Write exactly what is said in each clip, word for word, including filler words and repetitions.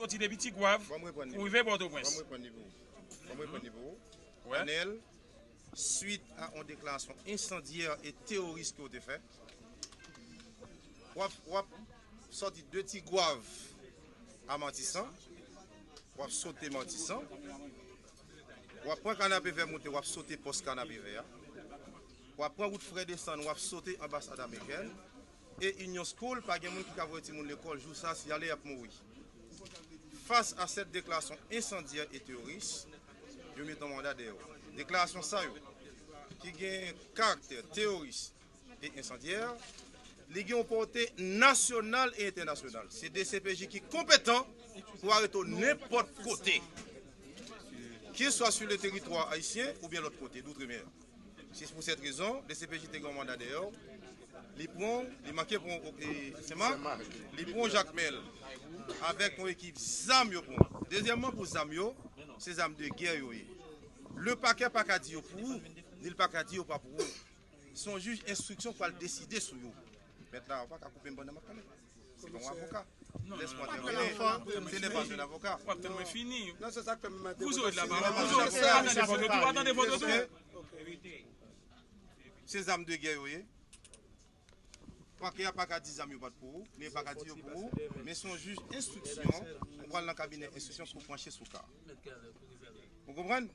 Soti depi Tigwav pou rive Pòtoprens. Ban m reprann li pou ou. Ban m reprann li pou ou. Wè. Anèl, swit a yon deklarasyon ensandyè e teworis ke w te fè, w ap, w ap sòti de Tigwav a Matisan, w ap sote Matisan, w ap pran Kanapevè monte, w ap sote pòs Kanapevè a, w ap pran wout Frè desann, w ap sote anbasad amerikèn, e Union School, pa gen moun ki ka voye timoun lekòl jou sa, si y ale, y ap mouri. Fas a sèt deklarasyon ensandyè e teworis, yo mete yon manda dèyè w. Deklarasyon sa yo, ki gen karaktè teworis e ensandyè, li gen yon pòte nasyonal e entènasyonal. Se D C P J ki konpetan pou arete w nenpòt kote, kiswa sou le teritwa ayisyen oubyen lòt kote, doutremer. Se pou sèt rezon, D C P J te gen yon manda dèyè w. Li pran, li manke pran, e, Senmak, li pran Jakmèl avèk yon ekip zam yo pran. Dezyèmman, pou zam yo, se zam de gè yo ye. Le pakè pa ka di yo pou ou, ni l pa ka di yo pa pou ou. Se yon jij enstriksyon k pral deside sou yo. Mèt la, ou pa ka koupe m pandan m ap pale. Se pa yon avoka. Lès mwen tèmine. Ce n'est pas un avocat. W ap tann mwen fini. Non, se sa k fè m mande. Vous aurez de la parole. Vous aurez, c'est votre tour. Attendez votre tour. Se zam de gè yo ye. Pakè a pa ka di zam yo pa t pou ou, men pa ka di yo pou ou, men se yon jij enstriksyon ou pral nan kabinè enstriksyon pou panche sou ka. Ou konprann?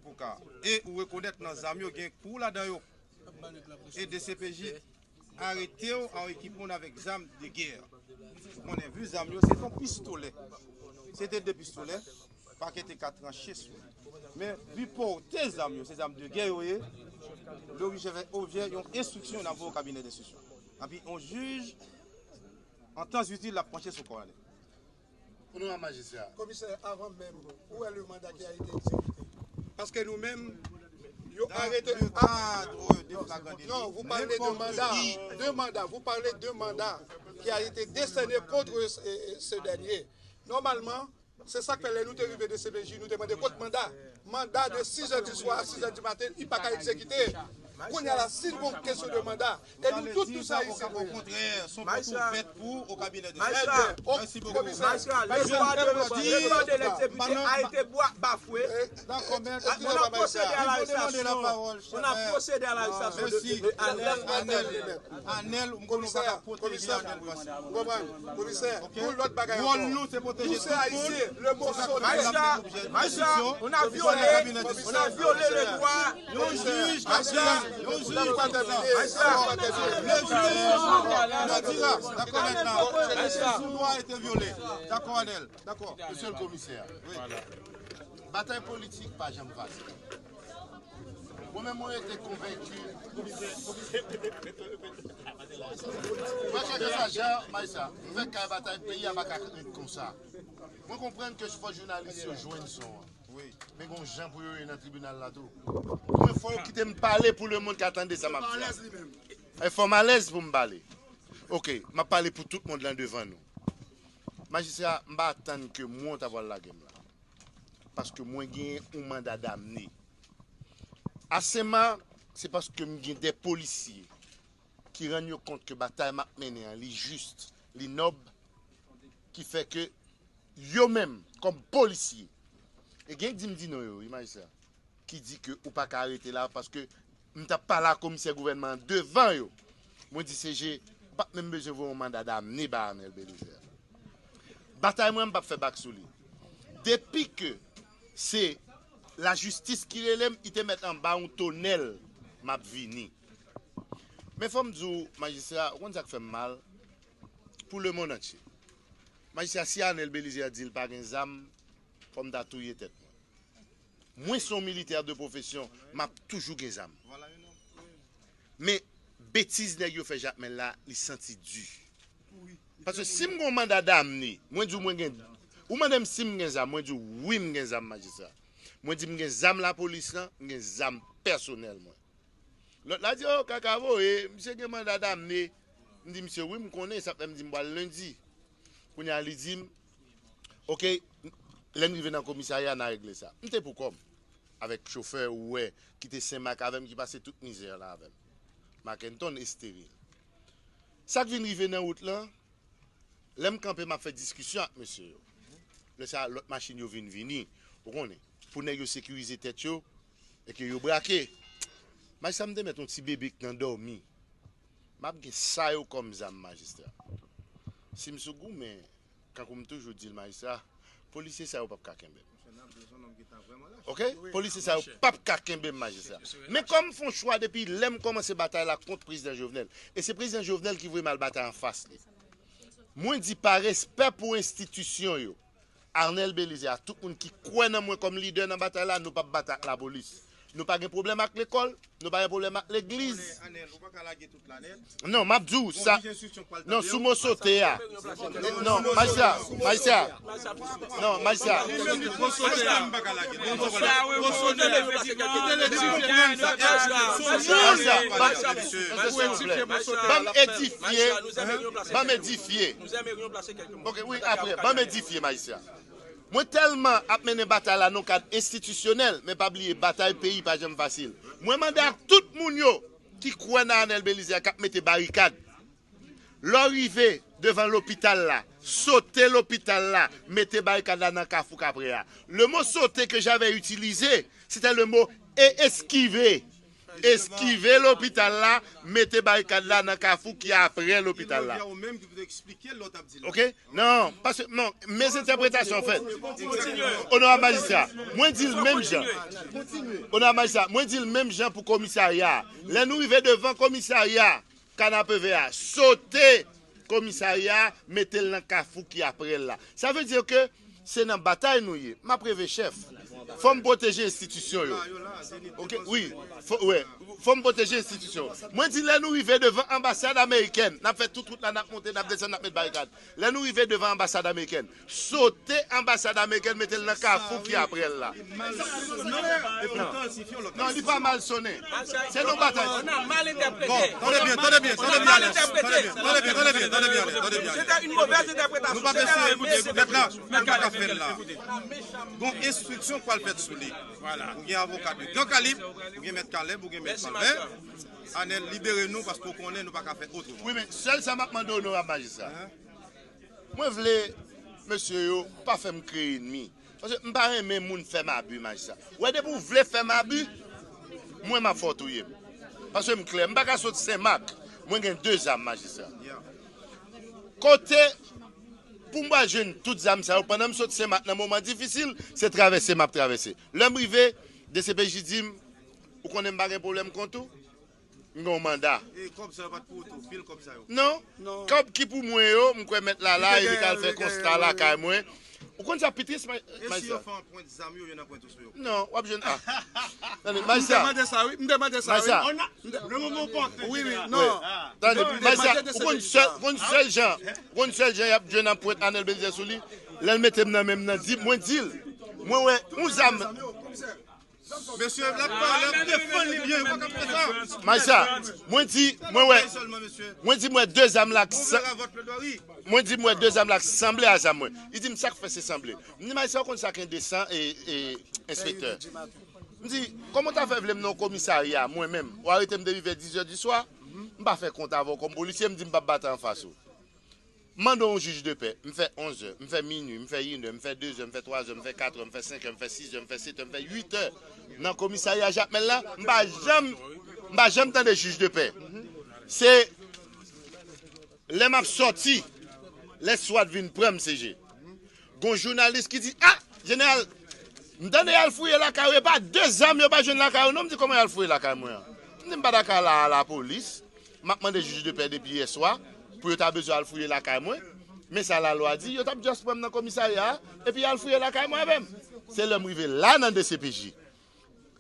Pou ka. E ou rekonèt nan zam yo gen kou ladan yo. E D C P J arete w a yon ekip moun avèk zam de gè. Ou konnen, vi zam yo, se t yon pistolè. Se te de pistolè, pakè te ka tranche sou li. Men, vi pòte zam yo, se zam de gè yo ye, li oblije fè objè yon enstriksyon n ap voye o kabinè denstriksyon. Epi, yon jij, an tan itil, l ap panche sou kò a li. Pou nou, majistra. Komisè, avan menm, ou wè le mandat ki a été exécuté. Paske nou menm, yo arete. Dans le cadre de flagrant délit, non, vous parlez de mandat, de mandat, vous parlez de mandat qui a été décerné contre ce, ce dernier. Normalman, se sa k fè lè nou te rive D C P J, nou te mande kot manda. Manda de sis è di swa a sis è di maten, li pa ka egzekite. Kounye a la, si l gon kesyon de manda, e nou tout, tout sa isit, nou ye. Majistra, majistra, le droit de, le droit de l'exécuté a été bafoué. On a procédé à l'arrestation. On a procédé à l'arrestation de, de, de Anèl. Anèl, ou konnen w pa ka pwoteje Anèl Francis. Ou konprann? Komisè, pou lòt bagay ankò. Wòl nou, se pwoteje tout moun. Majistra, majistra, on a violé, on a violé le droit. Yon jij k ap di, yon jij k ap di sa. Majistra. Le juge me dira. Dakò, mèt la. Sou dwa ete vyole. Dakò, Anèl. Dakò. Mesye le komisè. Wi. Batay politik pa janm fasil. Mwen menm, mwen rete konvenki. Mwen, kèlkeswa jan, Maysa, m fè kay batay, peyi a pa ka ret konsa. Mwen konprann ke fò jounalis yo jwenn son an. Wi. Men gon jan pou yo ye nan tribinal la tou. Mwen, fò yo kite m pale pou lemonn ka tande sa m ap di a. E fò m alèz pou m pale. Oke, m ap pale pou tout moun lan devan nou. Majistra, m pa atann ke mwen w ta pral lage m la. Paske mwen gen yon manda damne. A Senmak, se paske m gen de polisye ki rann yo kont ke batay m ap mennen an, li jis, li nòb, ki fè ke yo menm, kòm polisye, e gen di m di non yo, wi, majistra, ki di ke ou pa ka rete la, paske m t ap pale a komisè gouvènman an devan yo. Mwen di C G pa t menm bezwen voye yon manda damne ba Arnel Bélizaire. Batay mwen, m p ap fè bak sou li. Depi ke se lajistis ki rele m, li te mèt anba yon tonèl, m ap vini. Men fò m di w, majistra, ou konn sa k fè m mal? Pou lemonn antye. Majistra, si Arnel Bélizaire di l pa gen zam, fò m ta touye tèt mwen. Mwen se yon militè de pwofesyon, m ap toujou gen zam. Men betiz nèg yo fè Jakmèl la, li santi di. Paske si m gen yon manda damne, mwen di w mwen gen, ou mande m si m gen zam, mwen di w wi m gen zam, majistra. Mwen di m gen zam lapolis lan, m gen zam pèsonèl mwen. Lòt la di, o, kaka voye, misye gen manda damne. M di misye, wi, m konnen, sa fè m di m pral lendi. Kounye a, li di m, oke, lè n rive nan komisarya, n a regle sa. M te pou kò m, avèk chofè ou wè, ki te Senmak avè m, ki pase tout mizè la avè m. Mackenton esteril. Sa k vin rive nan wout lan, lè m kanpe, m ap fè diskisyon ak mesye yo. Lè sa a, lòt machin yo vin vini. Ou konnen, pou nèg yo sekirize tèt yo, e ke yo brake. Majistra, m te mèt yon ti bebe k nan dòmi. M ap gen sa yo kòm zam, majistra. Si m sou goumen, kankou m toujou di l, majistra, polisye sa yo p ap ka kenbe m. Ok? Polisye sa yo p ap ka kenbe m, majistra. Men kòm m fè yon chwa depi lè m kòmanse batay la kont prezidan Jovenel, e se prezidan Jovenel ki voye m al batay anfas li. Mwen di pa respè pou enstitisyon yo, Arnel Belizaire, a tout moun ki kwè nan mwen kòm lidè nan batay la, nou p ap batay ak lapolis. Nou pa gen pwoblèm ak lekòl, nou pa gen pwoblèm ak legliz. Non, m ap di w sa. Non, sou mo sote a. Non, majistra, majistra. Non, majistra. Majistra, ban m edifye. Ban m edifye. Ok, wi, apre, ban m edifye, majistra. Mwen tèlman ap mennen batay la nan yon kad enstitisyonèl, men pa bliye, batay peyi pa janm fasil. Mwen mande ak tout moun yo ki kwè nan Arnel Belizaire k ap mete barikad. Lè w rive devan lopital la, sote lopital la, mete barikad la nan kafou k ap prè a. Le mot sauter que j'avais utilisé, c'était le mot e- esquiver. Eskive lopital la, mete barikad la nan kafou ki aprè lopital la. Ok? Non, paske, non, mezentèpretasyon fèt. Onorab majistra, mwen di l menm jan. Onorab majistra, mwen di l menm jan pou komisarya a. Lè nou rive devan komisarya, Kanapevè a, sote komisarya a, mete l nan kafou ki aprè l la. Sa vle di ke se nan batay nou ye. M ap reve chèf. Fò m pwoteje enstitisyon yo. Ok, wi. Fò, wè. Fò m pwoteje enstitisyon yo. Mwen di lè nou rive devan anbasad amerikèn, n ap fè tout wout la, n ap monte, n ap desann, n ap met barikad. Lè nou rive devan anbasad amerikèn, sote anbasad amerikèn, mete l nan kafou ki aprè l la. Non, li pa mal sonnen. Se nan batay. Bon, tande byen, tande byen, tande byen, Alès. Tande byen, tande byen, tande byen, tande byen, Alès, tande byen, Alès. Nou pa mesye, mèt la, nou pa ka fè l la. Gon enstriksyon k pral fèt sou li. Ou gen avoka de gran kalib, ou gen mèt Caleb, ou gen mèt Calvin. Anèl, libere nou paske w konnen nou pa ka fè otreman. Wi, men sèl sa m ap mande onorab majistra. Mwen vle mesye yo pa fè m kreye ènmi. Paske m pa renmen moun fè m abi, majistra. Ou wè, depi w vle fè m abi, mwen m ap fè w touye m. Paske m klè, m pa ka sot Senmak, mwen gen de zam, majistra. Kote pou m pral jwenn tout zam sa yo, pandan m sot Senmak nan moman difisil, se travèse m ap travèse. Lè m rive, D C P J di m, ou konnen m pa gen pwoblèm kont ou, m gen yon manda. E kòb sa yo pa t pou ou tou, pil kòb sa yo? Non. Non. Kòb ki pou mwen yo, m kwè mèt la la, e li ka al fè konsta lakay mwen. Ou konn sa pi tris, ma-, e si yo fè anprent zam yo, yo nan pwent sou yo? Non, w ap jwenn, a. Tande, m te mande sa, wi. M te mande sa, wi. Wi, wi, non. Tande, majistra, ou konn sèl, konn sèl jan, ou konn sèl jan y ap jwenn anprent Anèl Belizaire sou li? Lè l mete m nan men m nan, di, mwen di l, mwen wè yon zam. Mesye, l ap pale, l ap defann li byen, yo pa ka fè sa. Majistra, mwen di, mwen wè, mwen di, mwen wè de zam la k san-, mwen di, mwen wè de zam la k sanble a zam mwen. Li di m, sa k fè se sanble? M di, majistra, ou konn sa k endesan, e, e, enspektè? M di, kòman w ta fè vle m nan yon komisarya, mwen menm, ou arete m depi vè dizè di swa, m pa fè kont avè w kòm polisye, m di m p ap batay anfas ou. M mande yon jij de pè, m fè onzè, m fè minui, m fè inè, m fè dezè, m fè twazè, m fè katrè, m fè senkè, m fè sizè, m fè setè, m fè uitè nan komisarya Jakmèl la, m pa janm, m pa janm tande jij de pè. Se lè m ap sòti, lè swat vin pran m, C G. Gon jounalis ki di, a, jeneral, m tande y al fouye lakay ou, e pa de zam yo pa jwenn lakay ou non. M di, kòman y al fouye lakay mwen an? M di, m pa ta ka la a lapolis. M ap mande jij de pè depi yèswa pou yo ta bezwen al fouye lakay mwen. Men sa lalwa di, yo t ap just pran m nan komisarya a, epi y al fouye lakay mwen avè m. Se lè m rive la nan D C P J.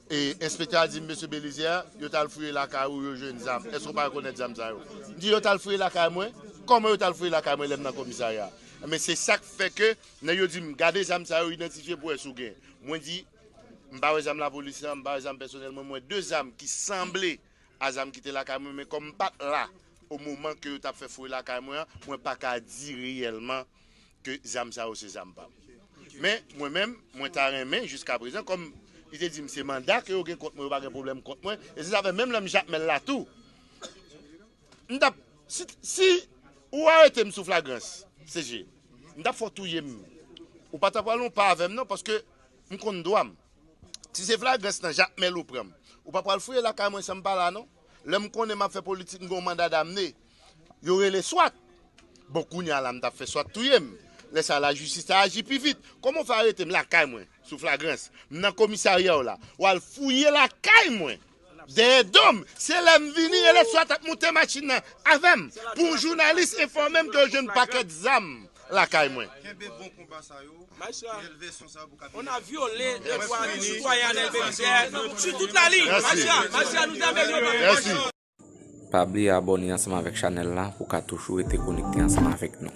E enspektè a di m, mesye Belizaire, yo t al fouye lakay ou, yo jwenn zam. Èske w pa rekonèt zam sa yo? M di, yo t al fouye lakay mwen? Kòman yo t al fouye lakay mwen lè m nan komisarya a? Men se sa k fè ke nèg yo di m, gade zam sa yo, idantifye pou wè si w gen. Mwen di, m pa wè zam lapolis lan, m pa wè zam pèsonèl mwen, mwen wè de zam ki sanble a zam ki te lakay mwen, men kòm m pa t la o moman ke yo t ap fè fouye lakay mwen an, mwen pa ka di reyèlman ke zam sa yo se zam pa m. Men, mwen menm, mwen ta renmen, jiskaprezan, kòm li te di m se manda ke yo gen kont mwen, yo pa gen pwoblèm kont mwen, e se sa fè menm lè m Jakmèl la tou, m t ap, si, si ou arete m sou flagrans, C G, m t ap fè w touye m. Ou pa ta pral yon pa avè m non, paske m konn dwa m. Si se flagrans nan Jakmèl ou pran m, ou pa pral fouye lakay mwen san m pa la non. Lè m konnen m ap fè politik, m gen yon manda damne. Yo rele swat. Bon, kounye a la, m t ap fè swat touye m. Lè sa, lajistis ta aji pi vit. Kòman w fè arete m lakay mwen, sou flagrans? M nan komisarya w la. W al fouye lakay mwen. Dèyè do m. Se lè m vini, e lè swat ap moute machin nan avè m. Pou yon jounalis enfòme m ke yo jwenn pakèt zam lakay mwen. Kenbe bon konba sa yo. Maestra, on a violé les droits du citoyen en Haïti sur toute la ligne. Maestra, maestra, nous avons Merci. Pa bliye abòne ansanm avèk chanèl la pou w ka toujou rete konekte ansanm avèk nou.